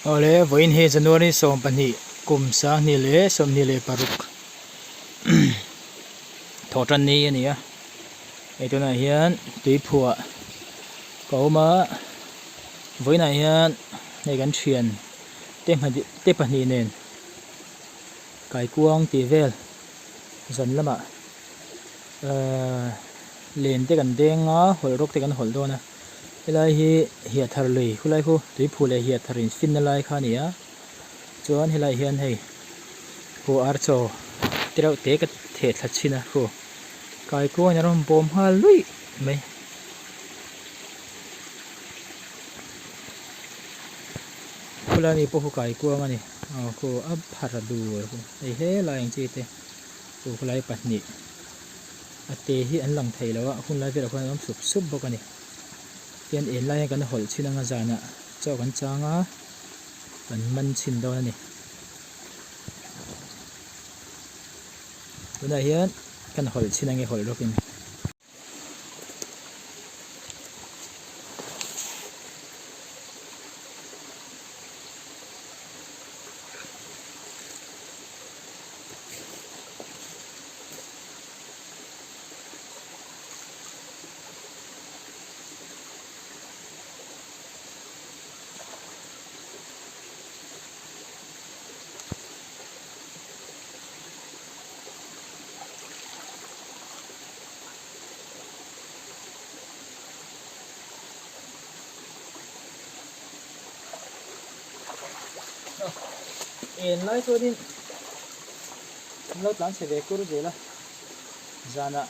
Awle vawiin hi January 12 kum 20 leh 26 thawh tan ni a ni a hei tunah hian tuiphuah ka awm a vawiinah hian hei kan thian te te pahnih nen kaikuang tih vel zan lamah ahh len te kan deng a hawlh rawk te kan hawlh dawn a. Helai hi hiahthar lui khulai khu tuiphu leh hiahthar in finna lai kha a ni a chuan helai hian hei khu ar chaw te reuh te ka theh thla chhin a khu kaikuangin a rawn bawm nghal luih mai. Khulai mi pawh khu kaikuang a ni aw khu a phar dur khu hei helai ang chi te khu khulai pahnih. A te hi an lang thei lo a, hun lai velah khuan an awm sup sup bawk a ni. Tihian en lai hian kan hawlh chhin anga zanah chaw kan chang a, kan man chhin dawn a ni. Tunah hian kan hawlh chhin ange hawlh rawkin. En lai chuanin an lo tlan chhe ve kur zel a zanah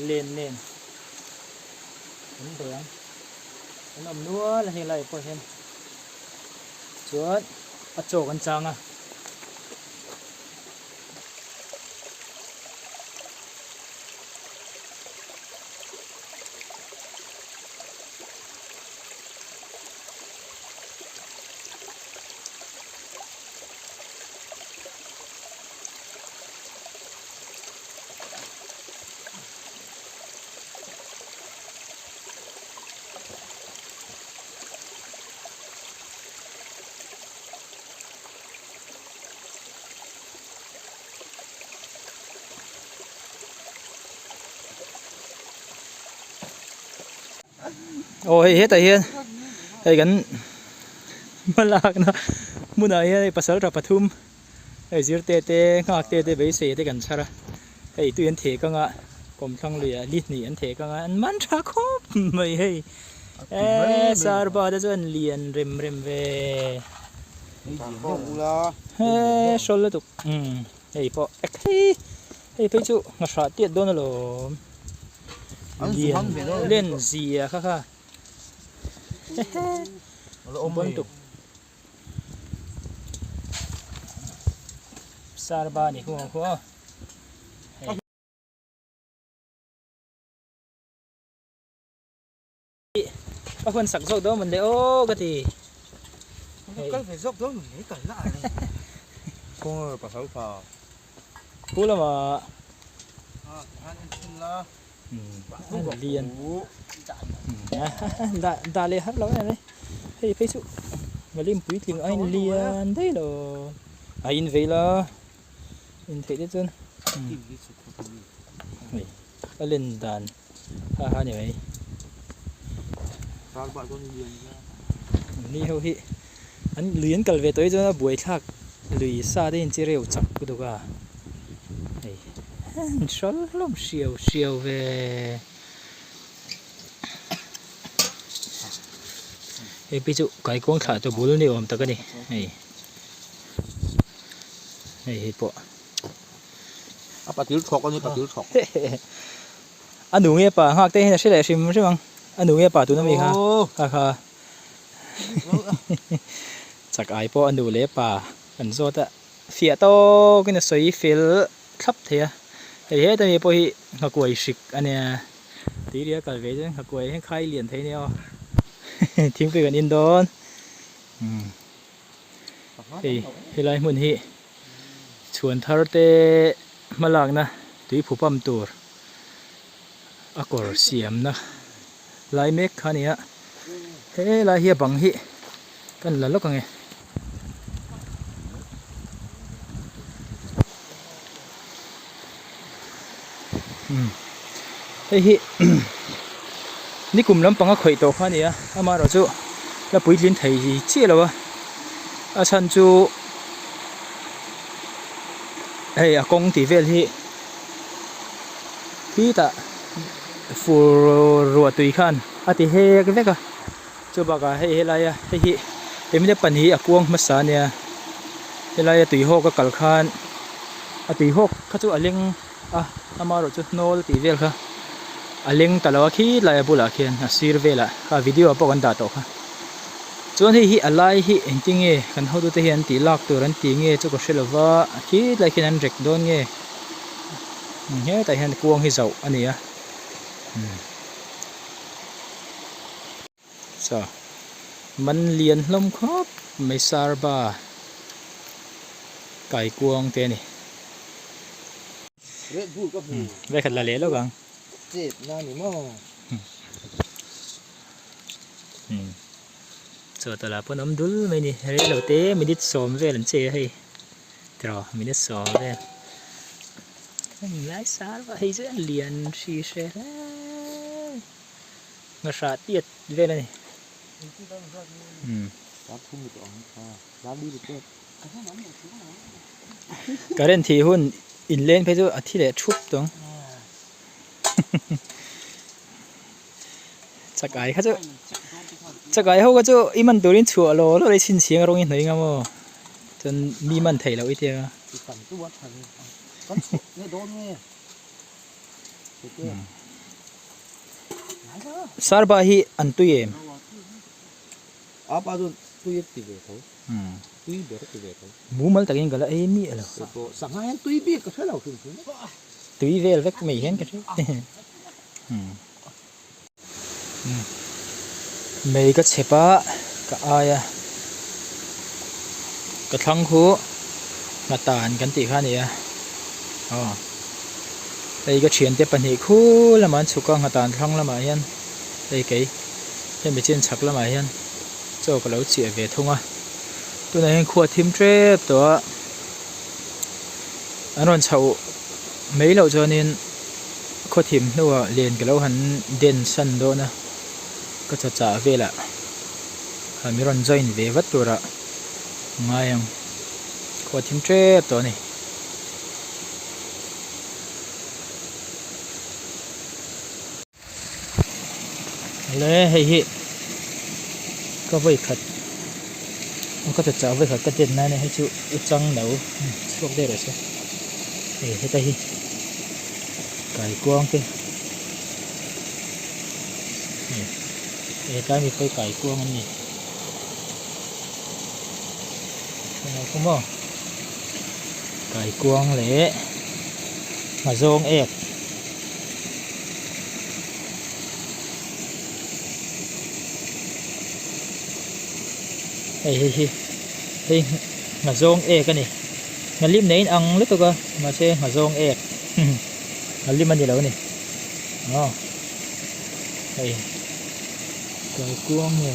len nen an bei ang an awm nual a helai pawh hian chuan a chaw kan chang a. Aw hei hetah hian hei kan hmalakna hmunah hian hei pasal tha pathum hei zirte te nghak te te beisei te kan chhar a hei tui an theh kang a kawmthlang luiah li hnih an theh kang a an man tha khawp mai hei eee sarba te chuan lian rem rem ve he hrawl lutuk umm hei pawh hei hei phei chu nghahrah tiat dawn alawm. Lian len zia kha kha bon tuk sarba ni khu khu aw a hun sak zawk dawn mawn le aw ka ti kal ve zawk dawn mawn le kal na ani khawnge pasal tha Khu lamah lian dah dah leh har lo em em hei phei chu valim puitling a in lian daih lo a in vei la in theih te chuan hei a len dan ha ha ni mai ni ho hi An lui an kal ve tawh hi chuan a buaithlak lui sa te in chi reu chak lutuk a hei an hrawl hlawm hriau hriau ve hei pi chu kaikuang thlah tu bul ni awm tak a ni hei hei hi pawh a patil thawk a ni patil thawk a nu nge pa nghak te hian a hre leh hrim hrim ang a nu nge pa tuna mi kha kha kha. Chak ai pawh a nu leh pa kan zawt a, fiah tawkin a sawi fel thlap thei a, hei heta mi pawh hi nghakuai hrik a nia, tuiria kal ve chuan nghakuai hian khai lian thei a nia aw, thingpui kan in dawn, hei helai hmun hi chhuan thar te hmalakna tuiphu pump tur a kawr siamna. Lai mek kha a ni a, helai hi a bang hi kan la lawk ang e. Umm hei hi nikum lampang a khawih tawh kha a ni a amaherawh chu la puitlin thei chiah lo a a chhan chu hei a kawng tih vel hi khitah fur ruah tui khan a ti hek vek a chubakah hei helaia hei hi emile pahnih a kuang hmasa a nia helaia tuihawk a kal khan a tuihawk kha chu a leng a amaherawh chu hnawl tih vel kha a leng ta lo a khilai a bulah khian a sir velah kha video ah pawh kan dah tawh kha chuan hei hi a lai hi engtin nge kan hotute hian an tih lak tur an tih nge chu ka hre lova khilai khian an rek dawn nge hetah hian kuang hi zauh a ni a umm saw man lian hlawm khawp mai sarba kaikuang te a ni. Red Bull ka hmu. Vekhat la leh lawk ang. Chet na ni maw. Chaw tawlh ah pawn awm dul mai ni. Rei lo te minute sawm vel an che a hei. Tiraw minute sawm vel. Lai sar va hei chu a lian hri hre hle. Ngahra tiat vel a ni. Current thih hun inleng phei chu a thi leh thup tawng. Chakai kha chu chakai ho kha chu i man turin chhuah lo lo i chhinchhiang rawng i hnawih nga maw chuan mi man theih loh i tia. Sarba hi an tui em? Apa chuan tui a ti ve tho. Tui ber a ti ve tho. Mumal takin ka la ei miah lo. Keipawh sangha hian tui bik ka hre lo hrim hrim. Tui vel vek mai hian ka hre. Mei ka chhep a, ka ai a. Ka thlang khu nghatan kan tih kha a ni a. Aw. Hei ka thiante pahnih khu lamah an chhuk a, nghatan thlang lamah hian hei kei hemi chin chhak lamah hian chaw ka lo chiah ve thung a. Tunah hian khua thim tep tawh a, an rawn chhoh mai loh chuanin khaw thim hnuah len ka lo han den san dawn a, ka chaw chah velah mi rawn join ve vat turah ngai ang, khua thim tep tawh a ni. Le hei hi ka vawi khat ka cha chah vawi khat ka den na ania hei chu u chang no chhuak daih rawh se hei heta hi kaikuang te hei hetlai mi pawh hi kaikuang an ni maw kaikuang leh nghazawng ek. Hei hei hi hei nghazawng ek a ni nghalim nei in ang lutuk a mahse nghazawng ek nghalim a ni lo a ni aw hei kaikuang nge.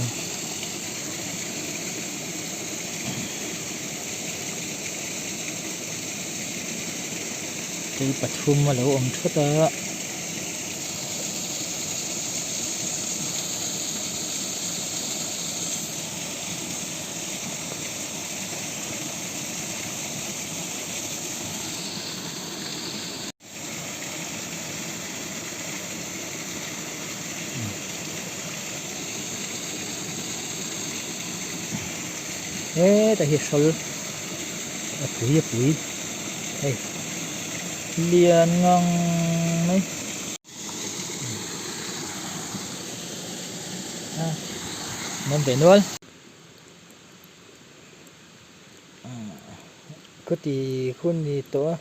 Tui pathum a lo awm thut a. Heta hi hrawl a pui a pui hei lian ngang mai a nawm ve nual. Khawti hun ni tawh a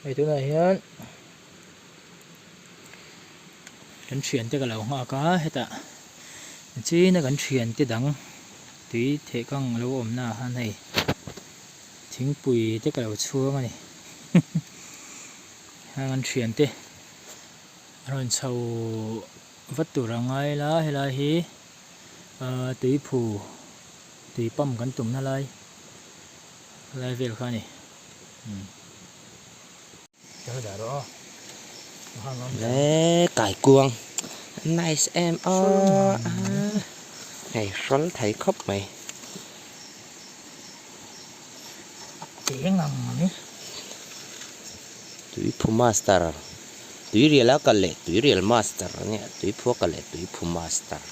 hei tunah hian kan thiante ka lo nghak a hetah china kan thiante dang tui theh kang lo awm na ah khan hei thingpui te ka lo chhuang a ni heng an thiante a rawn chho vat tur a ngai la helai hi ahh tuiphu tui pump kan tumna lai lai vel kha a ni. Le kaikuang nice em aw hei hrawl thei khawp mai. Teng ang mai. Tuiphu master tuirial a kal leh tuirial master a nia tuiphu a kal leh tuiphu master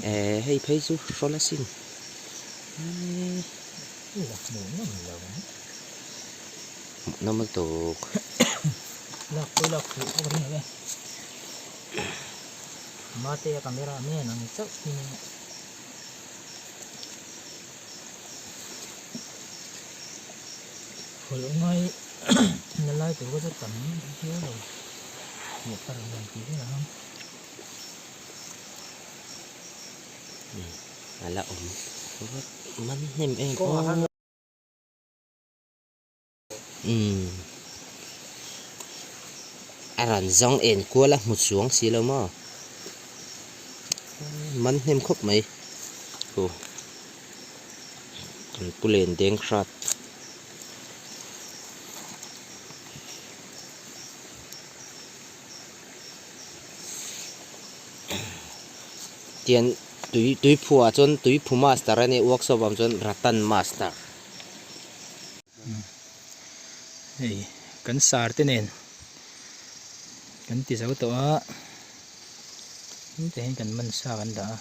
eh hei phei chu hrawl asin. Hmuhnawm lutuk. Lak pawh lak theih bawk a ring lo e. Mate a camera man ang chauh hi Hawlh ngai na lai tur kha chu tam viau lo tih a rawn lang tih vel ang. A la awm man hnem em aw. Umm a rawn zawng en kual a hmu chuang si lo maw man hnem khawp mai aw kan pu len deng hrat. Tian tui tui phuah chuan tui phu master a nia workshop ah chuan ratan master. Hei kan sar te nen kan ti zo tawh a heng te hian kan man sa kan dah a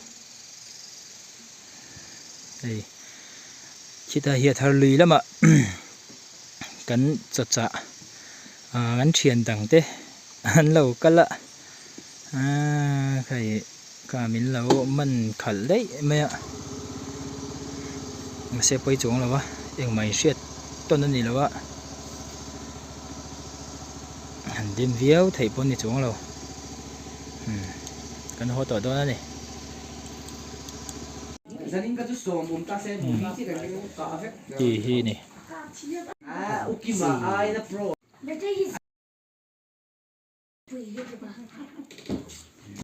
hei khitah hian thar lui lamah kan chaw chah ah kan thian dang te an lo kal a aaa hei kha min lo man khalh daih mai a mahse pawi chuang lo va engmah in hriat tawn a ni lo a han dim viau theih pawh a ni chuang lo umm kan haw tawh dawn a ni. Tih hi a ni.